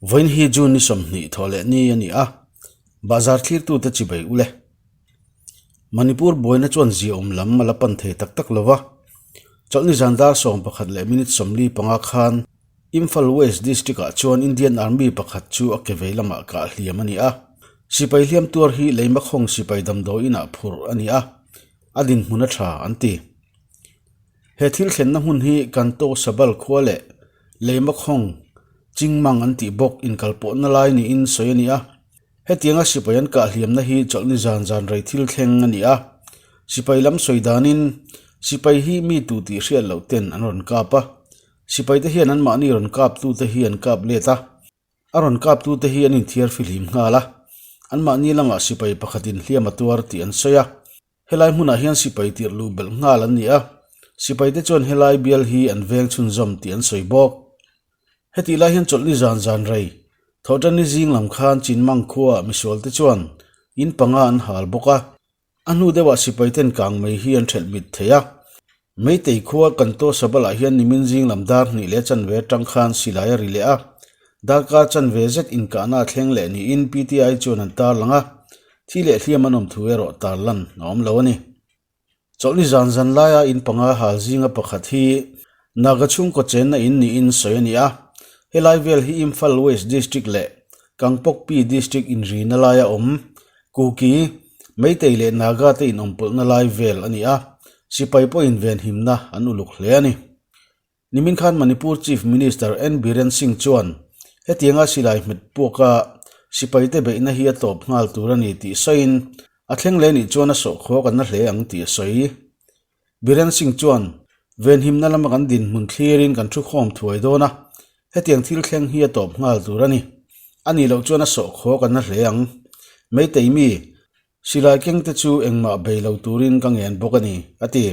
Vawiin hi June ni 20 thawh leh ni a ni a, bahzar thlirtute chibei u le. Manipur buaina chuan ziaawm lam a la pan thei tak tak lo va, chawlhni zan dar 11 leh minute 45 khan Imphal West District-ah chuan Indian Army pakhat chu a ke vei lamah kah hliam a ni a. Sipai hliam tuar hi Leimakhawng sipai damdawi inah phurh a ni a, a dinhmun a tha an ti. He thil thlenna hmun hi Kanto Sabal khua leh Leimakhawng Chingmang an tih bawk inkalpawhna lai niin sawi a ni a. Hetianga sipai an kah hliamna hi chawlhni zan zan rei thil thleng a ni a. Sipai lam sawi danin sipai hi mi tu tih hriat loh ten an rawn kap a. Sipaite hian anmahni rawn kaptute hi an kap let a. A rawn kaptute hi an inthiar fihlim nghal a. Anmahni lamah sipai pakhatin hliam a tuar tih an sawi a. Helai hmunah hian sipai tirh luh belh nghal an ni a. Sipaite chuan helai bial hi an veng chhunzawm tih an sawi bawk. Hetih lai hian chawlhni zan zan rei, Thawhṭanni zing lam khan Chinmang khuaah misualte chuan in panga an hal bawk a. A hnu deuhah sipaiten kang mai hi an ṭhelh mit thei a. Meitei khua Kanto Sabalah hian nimin zing lam dar hnih leh chanve atang khan silai a ri leh a. Darkar chanve zet inkahna a thleng leh niin PTI chuan an tarlang a. Thi leh hliam an awm thu erawh tarlan a awm lo a ni. Chawlhni zan zan laia in panga hal zinga pakhat hi Naga chhungkaw chenna in niin sawi a ni a. Helai vel hi Imphal West District leh Kangpokpi District inrina laia awm Kuki, Meitei leh Naga te inawmpawlhna lai vel a ni a, sipai pawhin venhimna an uluk hle a ni. Nimin khan Manipur Chief Minister N Biren Singh chuan hetianga silai hmet puaka sipaite beihna hi a tawp nghal tur a ni tih sawiin a thleng leh nih chuan a sawhkhawk an na hle ang tih a sawi. Biren Singh chuan venhimna lama kan dinhmun thlirin kan thu khawm thuai dawn a, hetiang thil thleng hi a tawp nghal tur a ni. A nih loh chuan a sawhkhawk an na hle ang. Meitei mi, silai kengte chu engmah bei lo turin ka ngen bawk a ni, a ti.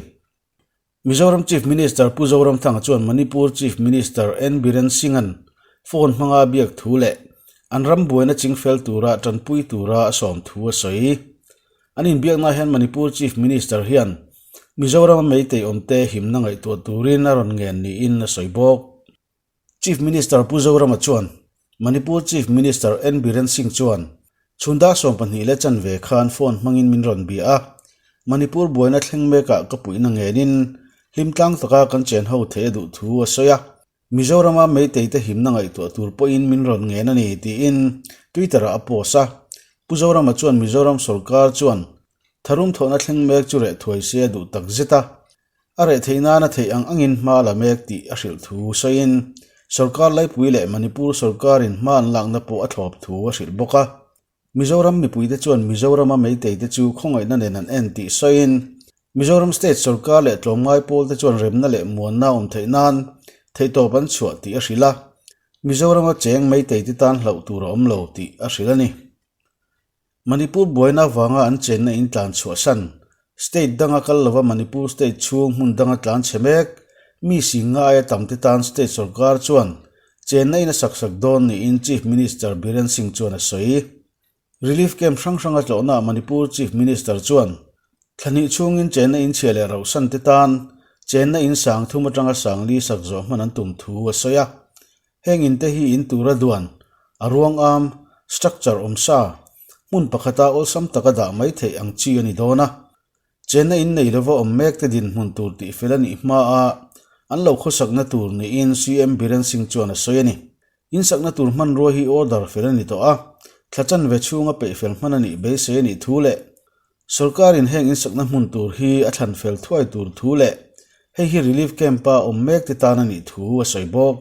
Mizoram Chief Minister Pu Zoramthanga chuan Manipur Chief Minister N Biren Singh-a'n phone hmanga biak thu leh an ram buaina chingfel tura tanpui tura a sawm thu a sawi. An inbiakna hian Manipur Chief Minister hian Mizoram a meitei awmte himna ngaihtuah turin a rawn ngen niin a sawi bawk. Chief Minister Pu Zorama chuan Manipur Chief Minister N Biren Singh chuan chhun dar 12 leh chanve khan phone hmangin min rawn bia a, Manipur buaina thleng mekah ka puihna ngenin hlimtlang taka kan chen ho theih a duh thu a sawi a. Mizorama Meitei te himna ngaihtuah tur pawhin min rawn ngen a ni tiin Twitter-ah a post a. Pu Zorama chuan Mizoram sorkar chuan tharum thawhna thleng mek chu reh thuai se a duh tak zet a, a reh theih nana theih ang angin hma la mek tih a hrilh thu sawiin sorkar laipui leh Manipur sorkarin hma an lakna pawh a thlawp thu a hrilh bawk a. Mizoram mipuite chuan Mizorama Meitei te chu khawngaihna nen an en tih sawiin Mizoram State sorkar leh tlawmngai pawl te chuan remna leh muanna awm theih nan theihtawp an chhuah tih a hrilh a, Mizorama cheng Meitei te tan hlauh tur a awm lo tih a hrilh a ni. Manipur buaina avanga an chenna in tlan chhuahsan, State danga kal lova Manipur State chhung hmun danga tlan chhe mek, mi sing nga aia tam te tan State sorkar chuan chenna in a sak sak dawn niin Chief Minister Biren Singh chuan a sawi. Relief camp hrang hranga tlawhnaah Manipur Chief Minister chuan thla hnih chhungin chenna in chhia leh rauhsan te tan chenna in sang thum atanga sang li sak zawh hman an tum thu a sawi a. Heng in te hi in tura duan, a ruang am, structure awm sa, hmun pakhata awlsam taka dah mai theih ang chi a ni dawn a. Chenna in nei lova awm mek te dinhmun tur tih fel a nih hmaa an lo khawsakna tur niin CM Biren Singh chuan a sawi a ni. Insakna tur hmanrua hi order fel a ni tawh a, thla chanve chhunga peih fel hman a nih beisei a nih thu leh Sorkarin heng insakna hmun tur hi a thlan fel thuai tur thu leh hei hi relief camp-a awm mek te tan a nih thu a sawi bawk.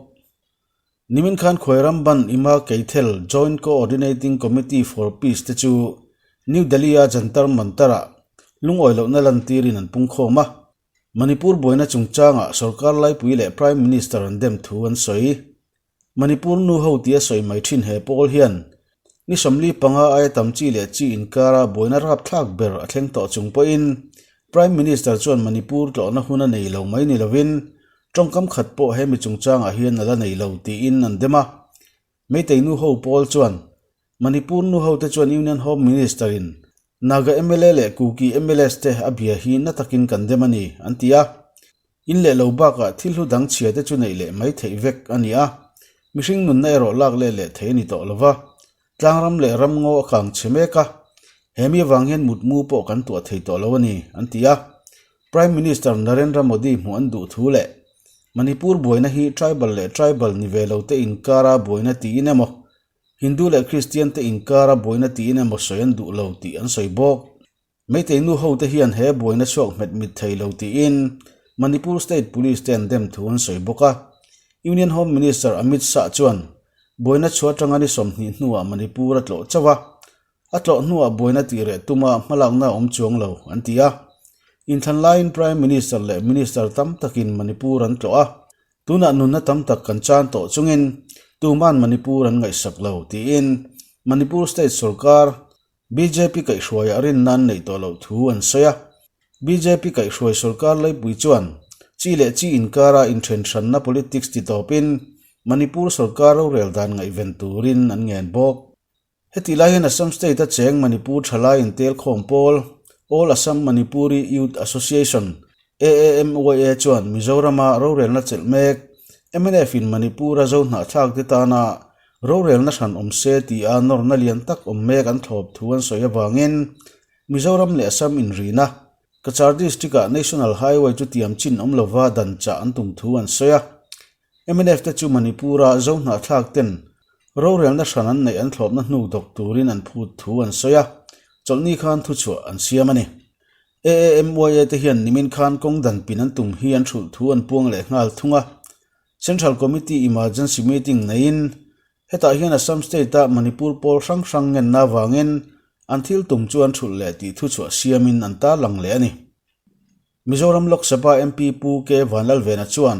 Nimin khan Khuairam Ban Ima Keithel Joint Coordinating Committee for Peace te chu New Delhi-a Jantar Mantar-ah lungawi lohna lantirin an pungkhawm a. Manipur buaina chungchangah sorkar laipui leh Prime Minister an dem thu an sawi. Manipur nu ho tia sawi mai thin he pawl hian ni 45 aia tam chi leh chi inkara buaina rapthlak ber a thleng tawh chung pawhin Prime Minister chuan Manipur tlawhna hun a nei lo mai ni lovin tawngkam khat pawh he mi chungchangah hian a la nei lo tiin an dem a. Meitei nu ho pawl chuan Manipur nu ho te chuan Union Home Minister in Naga mla leh Kuki mls te a bia hi na takin kan dem a ni an ti a. In leh lo bakah thil hlu dang chhia te chu neih leh mai theih vek a ni a. Mihring nunna erawh lak let leh thei a ni tawh lo va, tlangram leh ramngaw a kang chhe mek a, he mi avang hian mutmu pawh kan tuah thei tawh lo a ni, an ti a. Prime Minister Narendra Modi hmuh an duh thu leh Manipur buaina hi tribal leh tribal ni ve lo te inkara buaina tiin emaw, Hindu leh Kristian te inkara buaina tiin emaw sawi an duh lo tih an sawi bawk. Meitei nu hote hian he buaina chhuak hmet mit thei lo tiin Manipur State Police te an dem thu an sawi bawk a. Union Home Minister Amit Shah chuan buaina chhuah atanga ni 20 hnuah Manipur a tlawh chauh a, a tlawh hnuah buaina tih reh tuma hmalakna a awm chuang lo an ti a. Inthlan laiin Prime Minister leh Minister tam takin Manipur an tlawh a, tunah nunna tam tak kan chan tawh chungin tuman Manipur an ngaihsak lo tiin Manipur State sorkar Bjp kaihhruaiah rinna an neih tawh loh thu an sawi a. Bjp kaihhruai sorkar laipui chuan chi leh chi inkara inthen hranna politics ti tawpin Manipur sorkar rorel dan ngaihven turin an ngen bawk. Hetih lai hian Assam State-a cheng Manipur thalai intelkhawm pawl All Assam Manipuri Youth Association, AAMYA, chuan Mizorama rorelna chelh mek MNF-in Manipur-a zo hnahthlakte tana Rorelna hran awm se tia nawrna lian tak awm mek an thlawp thu an sawi avangin Mizoram leh Assam inrina Cachar District-ah National Highway chu tiam chin awm lova dan chah an tum thu an sawi a. Mnf te chu Manipur-a zo hnahthlak ten rorelna hran an neih an thlawpna hnu dawk turin an phut thu an sawi a, chawlhni khan thuchhuah an siam a ni. AAMYA te hian nimin khan kawng dan pin an tum hi an hrulh thu an puang leh nghal thung a. Central Committee Emergency Meeting neiin hetah hian Assam State-a Manipur pawl hrang hrang ngenna avangin an thil tum chu an thulh leh tih thuchhuah siamin an tarlang leh a ni. Mizoram Lok Sabha MP Pu K Vanlalvena chuan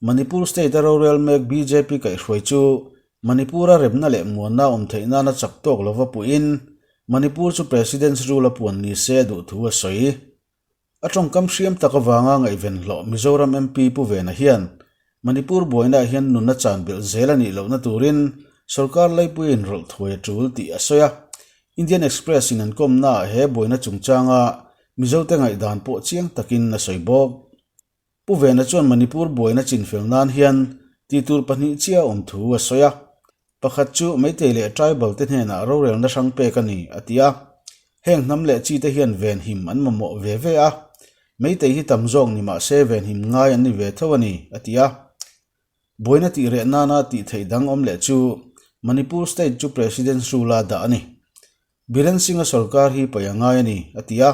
Manipur State-a rorel mek bjp kaihhruai chu Manipur-a remna leh muanna awm theih nana chak tawk lova puhin Manipur chu President's Rule a puan ni se a duh thu a sawi. A tawngkam hriam tak avanga ngaihven hlawh Mizoram MP Pu Vena hian Manipur buainaah hian nunna chan belh zel a nih lohna turin sorkar laipui a inrawlh thuai a tul tih a sawi a. Indian Express in an kawmnaah he buaina chungchanga Mizote ngaihdan pawh chiang takin a sawi bawk. Pu Vena chuan Manipur buaina chinfel nan hian tihtur pahnih chiah a awm thu a sawi a. Pakhat chu Meitei leh Tribal te hnenah rorelna hrang pek a ni, a ti a. Heng hnam leh chi te hian venhim an mamawh ve ve a. Meitei hi tam zawk ni mah se venhim ngai an ni ve tho a ni, a ti a. Buaina tih reh nana tih theih dang awm leh chu Manipur State chu President's Rule-a dah a ni. Biren Singh-a sorkar hi paih a ngai a ni, a ti a.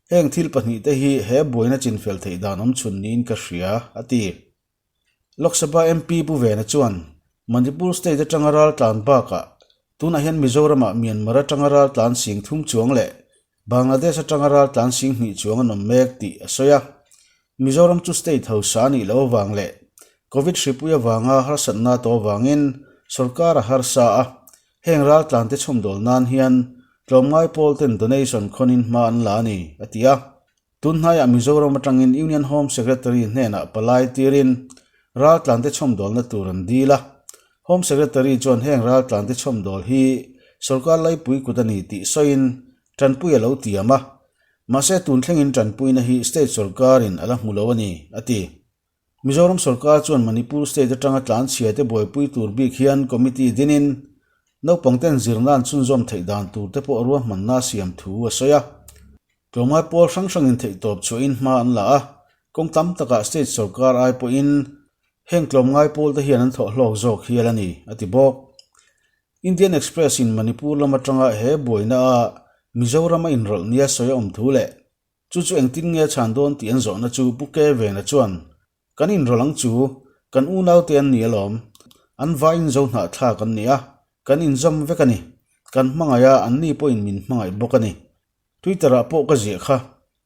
Heng thil pahnihte hi he buaina chinfel theih dan awm chhun niin ka hria, a ti. Lok Sabha MP Pu Vena chuan Manipur State atanga ral tlan bakah tunah hian Mizoramah Myanmar atanga ral tlan sing thum chuang leh Bangladesh atanga ral tlan sing hnih chuang an awm mek tih a sawi a. Mizoram chu state hausa a nih loh avang leh Covid hripui avanga harsatna tawh avangin sorkar a harsa a, heng raltlante chhawmdawl nan hian tlawmngai pawl ten donation khawnin hma an la a ni, a ti a. Tun hnaiah Mizoram atangin Union Home Secretary hnenah palai tirin raltlante chhawmdawlna tur an dil a. Home Secretary chuan heng raltlante chhawmdawl hi sorkar laipui kut a ni tih sawiin tanpui a lo tiam a. Mahse tun thlengin tanpuina hi state sorkarin a la hmu lo a ni, a ti. Mizoram sorkar chuan Manipur state atanga tlanchhia te buaipui tur bik hian committee dinin naupangten zirna an chhunzawm theih dan tur te pawh ruahmanna a siam thu a sawi a. Tlawmngai pawl hrang hrangin theihtawp chhuahin hma an la a, kawng tam takah state sorkar ai pawhin heng tlawmngai pawl te hian an thawh hlawk zawk hial a ni, a ti bawk. Indian Express in Manipur lam atanga he buaina a Mizoram a inrawlh nia sawi a awm thu leh chu chu engtin nge a chhan dawn tih an zawhna chu Pu Ke Vena chuan, Kan inrawlh ang chu, kan unaute an ni alawm. An vaiin zo hnahthlak an ni a, kan inzawm vek a ni. Kan hmangaih a, anni pawhin min hmangaih bawk a ni. Twitter-ah pawh ka ziah kha,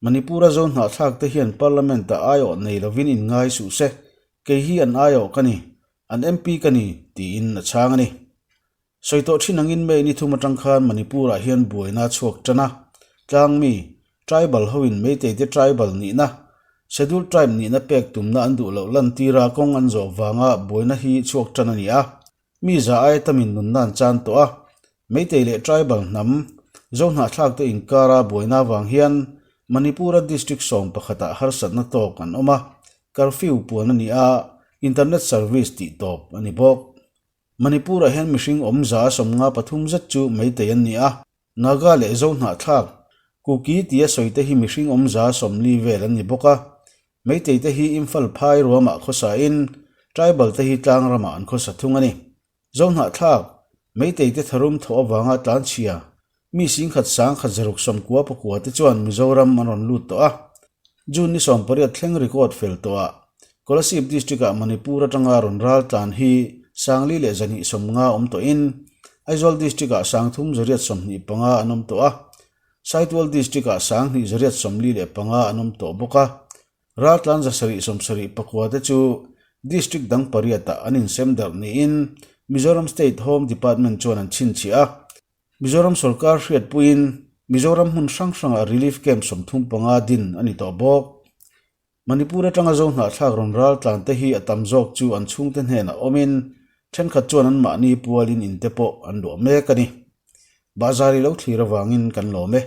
Manipur-a zo hnahthlakte hian Parliament-ah aiawh nei lovin inngai suh se, kei hi an aiawh ka ni, an MP ka ni, tiin a chhang a ni. Sawi tawh thin angin May ni thum atang khan Manipur-ah hian buaina a chhuak tan a, tlangmi, tribal hoin Meitei te tribal nihna, Scheduled Tribe nihna pek tumna an duh loh lantira kawng an zawh vanga buaina hi chhuak tan a ni a. Mi za aia tamin nunna an chan tawh a, Meitei leh tribal hnam, Zohnahthlakte inkara buaina avang hian Manipur-a district 11 ah harsatna tawk an awm a, curfew puan a ni a, internet service tih tawp a ni bawk. Manipur-ah hian mihring awm 53 zet chu Meitei an ni a, Naga leh Zo hnahthlak, Kuki tia sawite hi mihring awm 40 vel an ni bawk a. Meitei te hi Imphal phai ruamah khawsain Tribal te hi tlang ramah an khawsa thung a ni. Zo hnahthlak, Meitei te tharum thawh avanga tlanchhia, mi singkhat sangkhat zaruk sawmkua pakua te chuan Mizoram an rawn lut tawh a. June ni 18 thleng record fel tawhah Kolasib District-ah Manipur atanga rawn ral tlan hi sangli leh 250 awm tawhin Aizawl District-ah sangthum 825 an awm tawh a, Saitual District-ah 2 845 an awm tawh bawk a. Raltlan 774 te chu District dang pariatah an insem darh niin Mizoram State Home Department chuan an chhinchhiah a. Mizoram sorkar hriatpuiin Mizoram hmun hrang hrangah Relief Camp 35 din a ni tawh bawk. Manipur atanga zo hnahthlak rawn ral tlan te hi a tam zawk chu an chhungte hnenah awmin thenkhat chuan anmahni pualin in te pawh an luah mek a ni. Bahzar i lo thlir avangin kan lawm e.